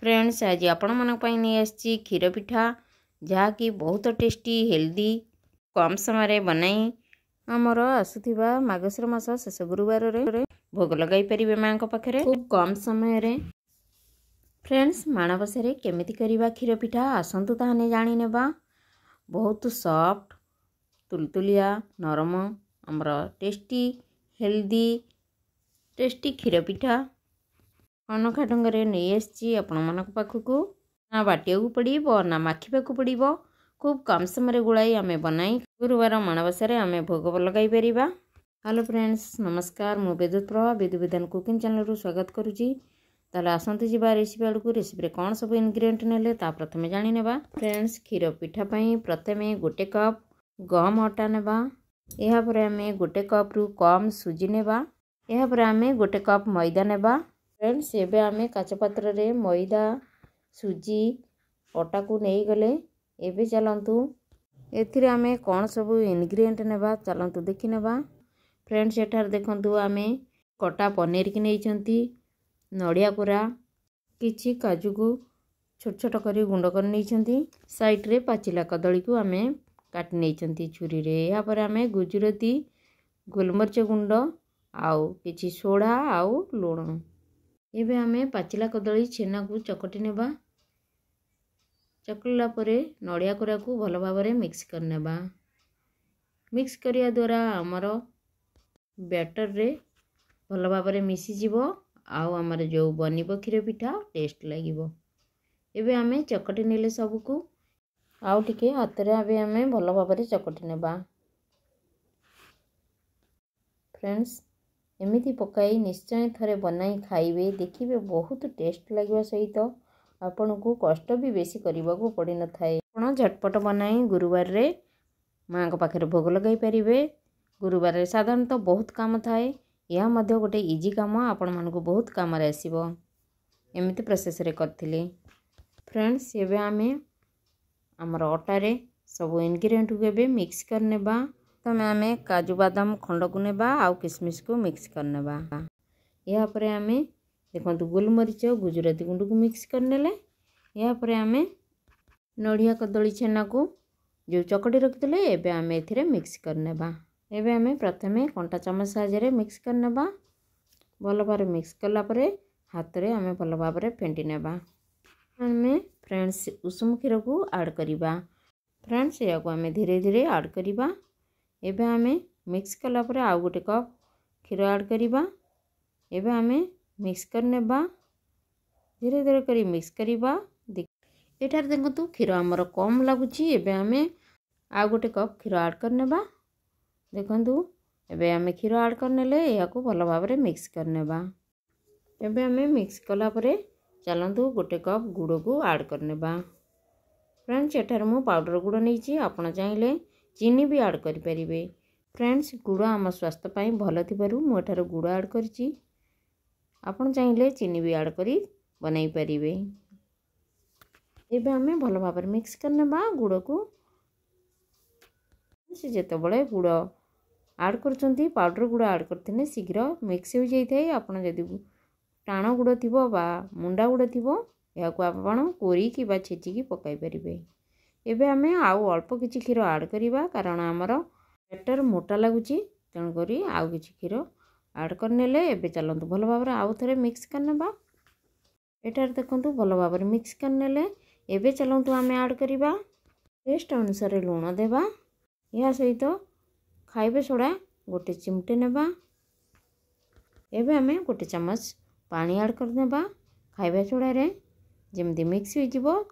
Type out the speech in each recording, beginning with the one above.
Friends, ଆଜି ଆପଣମାନଙ୍କ ପାଇଁ ନେଇ ଆସିଛି କ୍ଷୀର ପିଠା, ଯାହାକି ବହୁତ ଟେଷ୍ଟି, ହେଲ୍ଦି, କମ୍ ସମୟରେ ବନାଇ ଆମର ଆସୁଥିବା ମାର୍ଗଶିର ମାସ ଶେଷ ଗୁରୁବାରରେ ଭୋଗ ଲଗାଇ ପାରିବେ ମାଆଙ୍କ ପାଖରେ ଖୁବ୍ କମ୍ ସମୟରେ। ଫ୍ରେଣ୍ଡସ୍, ମାଣବସାରେ କେମିତି କରିବା କ୍ଷୀର ପିଠା, ଆସନ୍ତୁ ତାହେଲେ ଜାଣିନେବା। ବହୁତ ସଫ୍ଟ, ତୁଲତୁଲିଆ, ନରମ ଆମର ଟେଷ୍ଟି, ହେଲ୍ଦି, ଟେଷ୍ଟି କ୍ଷୀର ପିଠା ଅନୋଖା ଢଙ୍ଗରେ ନେଇ ଆସିଛି ଆପଣମାନଙ୍କ ପାଖକୁ। ନା ବାଟିବାକୁ ପଡ଼ିବ ନା ମାଖିବାକୁ ପଡ଼ିବ, ଖୁବ୍ କମ୍ ସମୟରେ ଗୋଳାଇ ଆମେ ବନାଇ ଗୁରୁବାର ମାଣବସାରେ ଆମେ ଭୋଗ ଲଗାଇ ପାରିବା। ହ୍ୟାଲୋ ଫ୍ରେଣ୍ଡସ୍, ନମସ୍କାର। ମୁଁ ବିଦ୍ୟୁତ ପ୍ରଭା, ବିଦ୍ୟୁ ବିଧାନ କୁକିଂ ଚ୍ୟାନେଲରୁ ସ୍ୱାଗତ କରୁଛି। ତାହେଲେ ଆସନ୍ତୁ ଯିବା ରେସିପି ଆଡ଼କୁ। ରେସିପିରେ କ'ଣ ସବୁ ଇନଗ୍ରିଡ଼ିଏଣ୍ଟ ନେଲେ ତା ପ୍ରଥମେ ଜାଣିନେବା। ଫ୍ରେଣ୍ଡସ୍, କ୍ଷୀର ପିଠା ପାଇଁ ପ୍ରଥମେ 1 କପ୍ ଗହମ ଅଟା ନେବା। ଏହାପରେ ଆମେ 1 କପ୍ରୁ କମ୍ ସୁଜି ନେବା। ଏହାପରେ ଆମେ 1 କପ୍ ମଇଦା ନେବା। ଫ୍ରେଣ୍ଡସ୍, ଏବେ ଆମେ କାଚ ପାତ୍ରରେ ମଇଦା, ସୁଜି, ଅଟାକୁ ନେଇଗଲେ। ଏବେ ଚାଲନ୍ତୁ ଏଥିରେ ଆମେ କ'ଣ ସବୁ ଇନଗ୍ରିଡ଼ିଏଣ୍ଟ ନେବା, ଚାଲନ୍ତୁ ଦେଖିନେବା। ଫ୍ରେଣ୍ଡସ୍, ଏଠାରେ ଦେଖନ୍ତୁ ଆମେ କଟା ପନିରକି ନେଇଛନ୍ତି, ନଡ଼ିଆ କୋରା, କିଛି କାଜୁକୁ ଛୋଟ ଛୋଟ କରି ଗୁଣ୍ଡ କରି ନେଇଛନ୍ତି, ସାଇଡ଼୍ରେ ପାଚିଲା କଦଳୀକୁ ଆମେ କାଟି ନେଇଛନ୍ତି ଛୁରୀରେ। ଏହାପରେ ଆମେ ଗୁଜୁରାତି, ଗୋଲମରିଚ ଗୁଣ୍ଡ ଆଉ କିଛି ସୋଢ଼ା ଆଉ ଲୁଣ। ଏବେ ଆମେ ପାଚିଲା କଦଳୀ ଛେନାକୁ ଚକଟି ନେବା। ଚକଟିଲା ପରେ ନଡ଼ିଆ କୋରାକୁ ଭଲ ଭାବରେ ମିକ୍ସ କରିନେବା। ମିକ୍ସ କରିବା ଦ୍ୱାରା ଆମର ବ୍ୟାଟରରେ ଭଲ ଭାବରେ ମିଶିଯିବ ଆଉ ଆମର ଯେଉଁ ବନିବ କ୍ଷୀର ପିଠା ଟେଷ୍ଟ ଲାଗିବ। ଏବେ ଆମେ ଚକଟି ନେଲେ ସବୁକୁ, ଆଉ ଟିକେ ହାତରେ ଏବେ ଆମେ ଭଲ ଭାବରେ ଚକଟି ନେବା। ଫ୍ରେଣ୍ଡସ୍, ଏମିତି ପକାଇ ନିଶ୍ଚୟ ଥରେ ବନାଇ ଖାଇବେ, ଦେଖିବେ ବହୁତ ଟେଷ୍ଟ ଲାଗିବା ସହିତ ଆପଣଙ୍କୁ କଷ୍ଟ ବି ବେଶୀ କରିବାକୁ ପଡ଼ିନଥାଏ। ଆପଣ ଝଟପଟ ବନାଇ ଗୁରୁବାରରେ ମାଆଙ୍କ ପାଖରେ ଭୋଗ ଲଗାଇ ପାରିବେ। ଗୁରୁବାରରେ ସାଧାରଣତଃ ବହୁତ କାମ ଥାଏ, ଏହା ମଧ୍ୟ ଗୋଟେ ଇଜି କାମ, ଆପଣମାନଙ୍କୁ ବହୁତ କାମରେ ଆସିବ ଏମିତି ପ୍ରୋସେସ୍ରେ କରିଥିଲେ। ଫ୍ରେଣ୍ଡସ୍, ଏବେ ଆମେ ଆମର ଅଟାରେ ସବୁ ଇନଗ୍ରିଡ଼ିଏଣ୍ଟକୁ ଏବେ ମିକ୍ସ କରିନେବା। ପ୍ରଥମେ ଆମେ କାଜୁ ବାଦାମ ଖଣ୍ଡକୁ ନେବା ଆଉ କିସମିସକୁ ମିକ୍ସ କରିନେବା। ଏହାପରେ ଆମେ ଦେଖନ୍ତୁ ଗୋଲମରିଚ, ଗୁଜୁରାତି ଗୁଣ୍ଡକୁ ମିକ୍ସ କରିନେଲେ। ଏହାପରେ ଆମେ ନଡ଼ିଆ କଦଳୀ ଛେନାକୁ ଯେଉଁ ଚକଟି ରଖିଥିଲେ ଏବେ ଆମେ ଏଥିରେ ମିକ୍ସ କରିନେବା। ଏବେ ଆମେ ପ୍ରଥମେ କଣ୍ଟା ଚାମଚ ସାହାଯ୍ୟରେ ମିକ୍ସ କରିନେବା। ଭଲ ଭାବରେ ମିକ୍ସ କଲା ପରେ ହାତରେ ଆମେ ଭଲ ଭାବରେ ଫେଣ୍ଟି ନେବା। ଆମେ ଫ୍ରେଣ୍ଡସ୍ ଉଷୁମ କ୍ଷୀରକୁ ଆଡ଼୍ କରିବା। ଫ୍ରେଣ୍ଡସ୍, ଏହାକୁ ଆମେ ଧୀରେ ଧୀରେ ଆଡ଼୍ କରିବା। ଏବେ ଆମେ ମିକ୍ସ କଲା ପରେ ଆଉ 1 କପ୍ କ୍ଷୀର ଆଡ଼୍ କରିବା। ଏବେ ଆମେ ମିକ୍ସ କରିନେବା, ଧୀରେ ଧୀରେ କରି ମିକ୍ସ କରିବା। ଏଠାରେ ଦେଖନ୍ତୁ କ୍ଷୀର ଆମର କମ୍ ଲାଗୁଛି, ଏବେ ଆମେ ଆଉ 1 କପ୍ କ୍ଷୀର ଆଡ଼୍ କରିନେବା। ଦେଖନ୍ତୁ ଏବେ ଆମେ କ୍ଷୀର ଆଡ଼୍ କରିନେଲେ, ଏହାକୁ ଭଲ ଭାବରେ ମିକ୍ସ କରିନେବା। ଏବେ ଆମେ ମିକ୍ସ କଲା ପରେ ଚାଲନ୍ତୁ 1 କପ୍ ଗୁଡ଼କୁ ଆଡ଼୍ କରିନେବା। ଫ୍ରେଣ୍ଡସ୍, ଏଠାରେ ମୁଁ ପାଉଡ଼ର ଗୁଡ଼ ନେଇଛି, ଆପଣ ଚାହିଁଲେ ଚିନି ବି ଆଡ଼୍ କରିପାରିବେ। ଫ୍ରେଣ୍ଡସ୍, ଗୁଡ଼ ଆମ ସ୍ୱାସ୍ଥ୍ୟ ପାଇଁ ଭଲ ଥିବାରୁ ମୁଁ ଏଠାରେ ଗୁଡ଼ ଆଡ଼୍ କରିଛି, ଆପଣ ଚାହିଁଲେ ଚିନି ବି ଆଡ଼୍ କରି ବନାଇ ପାରିବେ। ଏବେ ଆମେ ଭଲ ଭାବରେ ମିକ୍ସ କରିନେବା ଗୁଡ଼କୁ। ସେ ଯେତେବେଳେ ଗୁଡ଼ ଆଡ଼୍ କରୁଛନ୍ତି, ପାଉଡ଼ର ଗୁଡ଼ ଆଡ଼୍ କରିଥିଲେ ଶୀଘ୍ର ମିକ୍ସ ହୋଇଯାଇଥାଏ। ଆପଣ ଯଦି ଟାଣ ଗୁଡ଼ ଥିବ ବା ମୁଣ୍ଡା ଗୁଡ଼ ଥିବ, ଏହାକୁ ଆପଣ କୋରିକି ବା ଛେଚିକି ପକାଇ ପାରିବେ। ଏବେ ଆମେ ଆଉ ଅଳ୍ପ କିଛି କ୍ଷୀର ଆଡ଼୍ କରିବା, କାରଣ ଆମର ବ୍ୟାଟର୍ ମୋଟା ଲାଗୁଛି, ତେଣୁକରି ଆଉ କିଛି କ୍ଷୀର ଆଡ଼୍ କରିନେଲେ। ଏବେ ଚାଲନ୍ତୁ ଭଲ ଭାବରେ ଆଉ ଥରେ ମିକ୍ସ କରିନେବା। ଏଠାରେ ଦେଖନ୍ତୁ ଭଲ ଭାବରେ ମିକ୍ସ କରିନେଲେ। ଏବେ ଚାଲନ୍ତୁ ଆମେ ଆଡ଼୍ କରିବା ଟେଷ୍ଟ ଅନୁସାରେ ଲୁଣ ଦେବା। ଏହା ସହିତ ଖାଇବା ସୋଡ଼ା 1 ଚିମଟେ ନେବା। ଏବେ ଆମେ 1 ଚାମଚ ପାଣି ଆଡ଼୍ କରିନେବା ଖାଇବା ସୋଡ଼ାରେ, ଯେମିତି ମିକ୍ସ ହୋଇଯିବ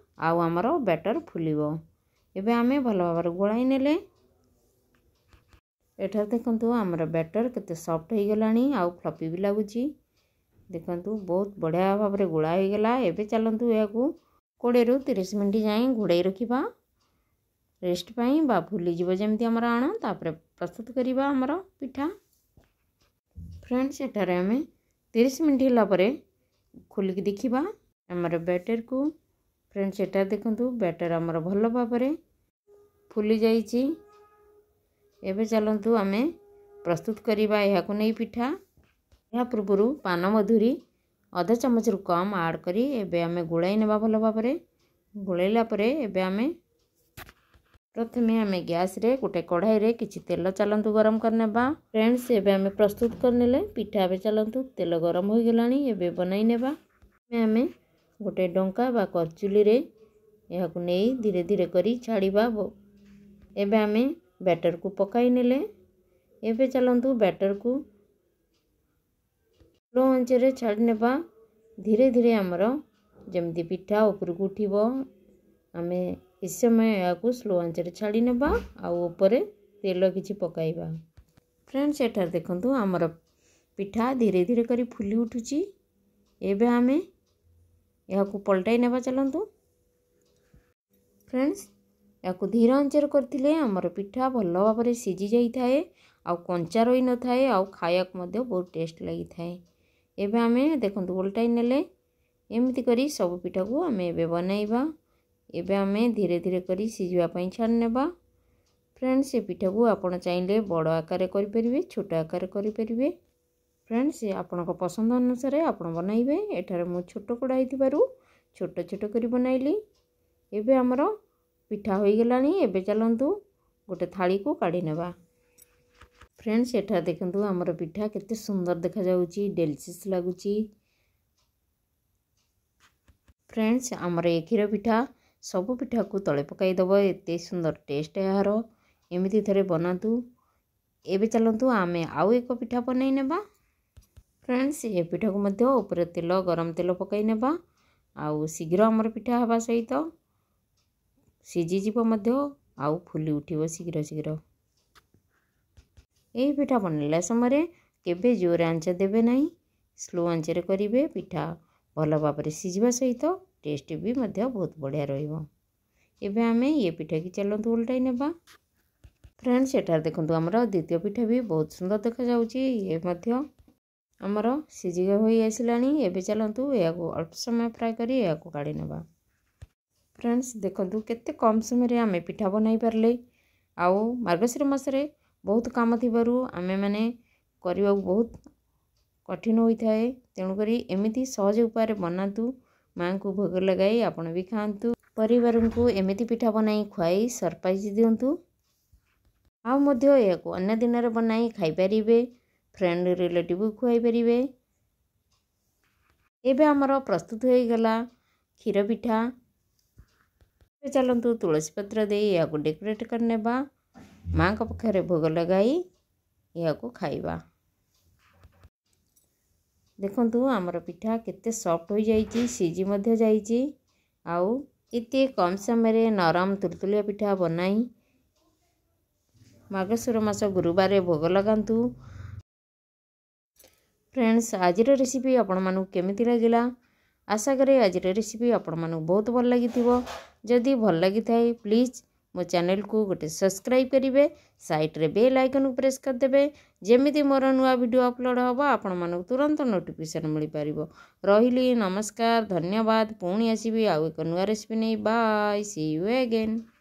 ଆଉ ଆମର ବ୍ୟାଟର୍ ଫୁଲିବ। ଏବେ ଆମେ ଭଲ ଭାବରେ ଗୋଳାଇ ନେଲେ। ଏଠାରେ ଦେଖନ୍ତୁ ଆମର ବ୍ୟାଟର୍ କେତେ ସଫ୍ଟ ହୋଇଗଲାଣି ଆଉ ଫ୍ଲପି ବି ଲାଗୁଛି। ଦେଖନ୍ତୁ ବହୁତ ବଢ଼ିଆ ଭାବରେ ଗୋଳା ହୋଇଗଲା। ଏବେ ଚାଲନ୍ତୁ ଏହାକୁ 20ରୁ 30 ମିନିଟ୍ ଯାଏଁ ଘୋଡ଼େଇ ରଖିବା ରେଷ୍ଟ ପାଇଁ, ବା ଫୁଲିଯିବ ଯେମିତି ଆମର ଆଣ, ତାପରେ ପ୍ରସ୍ତୁତ କରିବା ଆମର ପିଠା। ଫ୍ରେଣ୍ଡସ୍, ଏଠାରେ ଆମେ 30 ମିନିଟ୍ ହେଲା ପରେ ଖୋଲିକି ଦେଖିବା ଆମର ବ୍ୟାଟର୍କୁ। ଫ୍ରେଣ୍ଡସ୍, ଏଠାରେ ଦେଖନ୍ତୁ ବ୍ୟାଟର୍ ଆମର ଭଲ ଭାବରେ ଫୁଲି ଯାଇଛି। ଏବେ ଚାଲନ୍ତୁ ଆମେ ପ୍ରସ୍ତୁତ କରିବା ଏହାକୁ ନେଇ ପିଠା। ଏହା ପୂର୍ବରୁ ପାନ ମଧୁରୀ ଅଧ ଚାମଚରୁ କମ୍ ଆଡ଼୍ କରି ଏବେ ଆମେ ଗୋଳାଇ ନେବା ଭଲ ଭାବରେ। ଗୋଳାଇଲା ପରେ ଏବେ ଆମେ ପ୍ରଥମେ ଆମେ ଗ୍ୟାସ୍ରେ ଗୋଟେ କଢ଼ାଇରେ କିଛି ତେଲ ଚାଲନ୍ତୁ ଗରମ କରିନେବା। ଫ୍ରେଣ୍ଡସ୍, ଏବେ ଆମେ ପ୍ରସ୍ତୁତ କରିନେଲେ ପିଠା। ଏବେ ଚାଲନ୍ତୁ, ତେଲ ଗରମ ହୋଇଗଲାଣି, ଏବେ ବନାଇ ନେବା। ଆମେ ଗୋଟେ ଡଙ୍କା ବା କରଚୁଲିରେ ଏହାକୁ ନେଇ ଧୀରେ ଧୀରେ କରି ଛାଡ଼ିବା। ଏବେ ଆମେ ବ୍ୟାଟରକୁ ପକାଇ ନେଲେ। ଏବେ ଚାଲନ୍ତୁ ବ୍ୟାଟରକୁ ସ୍ଲୋ ଆଞ୍ଚରେ ଛାଡ଼ି ନେବା। ଧୀରେ ଧୀରେ ଆମର ଯେମିତି ପିଠା ଉପରକୁ ଉଠିବ, ଆମେ କିଛି ସମୟ ଏହାକୁ ସ୍ଲୋ ଆଞ୍ଚରେ ଛାଡ଼ି ନେବା ଆଉ ଉପରେ ତେଲ କିଛି ପକାଇବା। ଫ୍ରେଣ୍ଡସ୍, ଏଠାରେ ଦେଖନ୍ତୁ ଆମର ପିଠା ଧୀରେ ଧୀରେ କରି ଫୁଲି ଉଠୁଛି। ଏବେ ଆମେ ଏହାକୁ ପଲଟାଇ ନେବା ଚାଲନ୍ତୁ। ଫ୍ରେଣ୍ଡସ୍, ଏହାକୁ ଧୀର ଆଞ୍ଚରେ କରିଥିଲେ ଆମର ପିଠା ଭଲ ଭାବରେ ସିଝି ଯାଇଥାଏ ଆଉ କଞ୍ଚା ରହିନଥାଏ, ଆଉ ଖାଇବାକୁ ମଧ୍ୟ ବହୁତ ଟେଷ୍ଟ ଲାଗିଥାଏ। ଏବେ ଆମେ ଦେଖନ୍ତୁ ଓଲଟାଇ ନେଲେ। ଏମିତି କରି ସବୁ ପିଠାକୁ ଆମେ ଏବେ ବନାଇବା। ଏବେ ଆମେ ଧୀରେ ଧୀରେ କରି ସିଝିବା ପାଇଁ ଛାଡ଼ି ନେବା। ଫ୍ରେଣ୍ଡସ୍, ଏ ପିଠାକୁ ଆପଣ ଚାହିଁଲେ ବଡ଼ ଆକାରରେ କରିପାରିବେ, ଛୋଟ ଆକାରରେ କରିପାରିବେ। ଫ୍ରେଣ୍ଡସ୍, ଆପଣଙ୍କ ପସନ୍ଦ ଅନୁସାରେ ଆପଣ ବନାଇବେ। ଏଠାରେ ମୁଁ ଛୋଟ କଢ଼ାଇ ଥିବାରୁ ଛୋଟ ଛୋଟ କରି ବନାଇଲି। ଏବେ ଆମର ପିଠା ହୋଇଗଲାଣି। ଏବେ ଚାଲନ୍ତୁ ଗୋଟେ ଥାଳିକୁ କାଢ଼ି ନେବା। ଫ୍ରେଣ୍ଡସ୍, ଏଠାରେ ଦେଖନ୍ତୁ ଆମର ପିଠା କେତେ ସୁନ୍ଦର ଦେଖାଯାଉଛି, ଡେଲିସିୟସ୍ ଲାଗୁଛି। ଫ୍ରେଣ୍ଡସ୍, ଆମର ଏ କ୍ଷୀର ପିଠା ସବୁ ପିଠାକୁ ତଳେ ପକାଇଦେବ, ଏତେ ସୁନ୍ଦର ଟେଷ୍ଟ ଏହାର। ଏମିତି ଥରେ ବନାନ୍ତୁ। ଏବେ ଚାଲନ୍ତୁ ଆମେ ଆଉ ଏକ ପିଠା ବନାଇ ନେବା। ଫ୍ରେଣ୍ଡସ୍, ଏ ପିଠାକୁ ମଧ୍ୟ ଉପରେ ତେଲ, ଗରମ ତେଲ ପକାଇ ନେବା ଆଉ ଶୀଘ୍ର ଆମର ପିଠା ହେବା ସହିତ ସିଝିଯିବ ମଧ୍ୟ ଆଉ ଫୁଲି ଉଠିବ ଶୀଘ୍ର ଶୀଘ୍ର। ଏହି ପିଠା ବନାଇଲା ସମୟରେ କେବେ ଜୋରେ ଆଞ୍ଚ ଦେବେ ନାହିଁ, ସ୍ଲୋ ଆଞ୍ଚରେ କରିବେ। ପିଠା ଭଲ ଭାବରେ ସିଝିବା ସହିତ ଟେଷ୍ଟ ବି ମଧ୍ୟ ବହୁତ ବଢ଼ିଆ ରହିବ। ଏବେ ଆମେ ଇଏ ପିଠାକି ଚାଲନ୍ତୁ ଓଲଟାଇ ନେବା। ଫ୍ରେଣ୍ଡସ୍, ଏଠାରେ ଦେଖନ୍ତୁ ଆମର ଦ୍ୱିତୀୟ ପିଠା ବି ବହୁତ ସୁନ୍ଦର ଦେଖାଯାଉଛି। ଇଏ ମଧ୍ୟ ଆମର ସିଝି ହୋଇ ଆସିଲାଣି। ଏବେ ଚାଲନ୍ତୁ ଏହାକୁ ଅଳ୍ପ ସମୟ ଫ୍ରାଏ କରି ଏହାକୁ କାଢ଼ି ନେବା। ଫ୍ରେଣ୍ଡସ୍, ଦେଖନ୍ତୁ କେତେ କମ୍ ସମୟରେ ଆମେ ପିଠା ବନାଇ ପାରିଲେ। ଆଉ ମାର୍ଗଶିର ମାସରେ ବହୁତ କାମ ଥିବାରୁ ଆମେମାନେ କରିବାକୁ ବହୁତ କଠିନ ହୋଇଥାଏ, ତେଣୁକରି ଏମିତି ସହଜ ଉପାୟରେ ବନାନ୍ତୁ, ମାଆଙ୍କୁ ଭୋଗ ଲଗାଇ ଆପଣ ବି ଖାଆନ୍ତୁ, ପରିବାରଙ୍କୁ ଏମିତି ପିଠା ବନାଇ ଖୁଆଇ ସରପ୍ରାଇଜ୍ ଦିଅନ୍ତୁ। ଆଉ ମଧ୍ୟ ଏହାକୁ ଅନ୍ୟ ଦିନରେ ବନାଇ ଖାଇପାରିବେ, ଫ୍ରେଣ୍ଡ ରିଲେଟିଭ୍ ଖୁଆଇ ପାରିବେ। ଏବେ ଆମର ପ୍ରସ୍ତୁତ ହୋଇଗଲା କ୍ଷୀର ପିଠା। ଏବେ ଚାଲନ୍ତୁ ତୁଳସୀ ପତ୍ର ଦେଇ ଏହାକୁ ଡେକୋରେଟ୍ କରିନେବା, ମାଆଙ୍କ ପାଖରେ ଭୋଗ ଲଗାଇ ଏହାକୁ ଖାଇବା। ଦେଖନ୍ତୁ ଆମର ପିଠା କେତେ ସଫ୍ଟ ହୋଇଯାଇଛି, ସିଝି ମଧ୍ୟ ଯାଇଛି। ଆଉ ଏତେ କମ୍ ସମୟରେ ନରମ ତୁଲତୁଲିଆ ପିଠା ବନାଇ ମାର୍ଗଶିର ମାସ ଗୁରୁବାରରେ ଭୋଗ ଲଗାନ୍ତୁ। ଫ୍ରେଣ୍ଡସ୍, ଆଜିର ରେସିପି ଆପଣମାନଙ୍କୁ କେମିତି ଲାଗିଲା? ଆଶା କରେ ଆଜିର ରେସିପି ଆପଣମାନଙ୍କୁ ବହୁତ ଭଲ ଲାଗିଥିବ। ଯଦି ଭଲ ଲାଗିଥାଏ, ପ୍ଲିଜ୍ ମୋ ଚ୍ୟାନେଲକୁ ଗୋଟେ ସବସ୍କ୍ରାଇବ୍ କରିବେ, ସାଇଡ଼୍ରେ ବେଲ୍ ଆଇକନ୍କୁ ପ୍ରେସ୍ କରିଦେବେ, ଯେମିତି ମୋର ନୂଆ ଭିଡ଼ିଓ ଅପଲୋଡ଼ ହେବ ଆପଣମାନଙ୍କୁ ତୁରନ୍ତ ନୋଟିଫିକେସନ୍ ମିଳିପାରିବ। ରହିଲି, ନମସ୍କାର, ଧନ୍ୟବାଦ। ପୁଣି ଆସିବି ଆଉ ଏକ ନୂଆ ରେସିପି ନେଇ। Bye, C you again.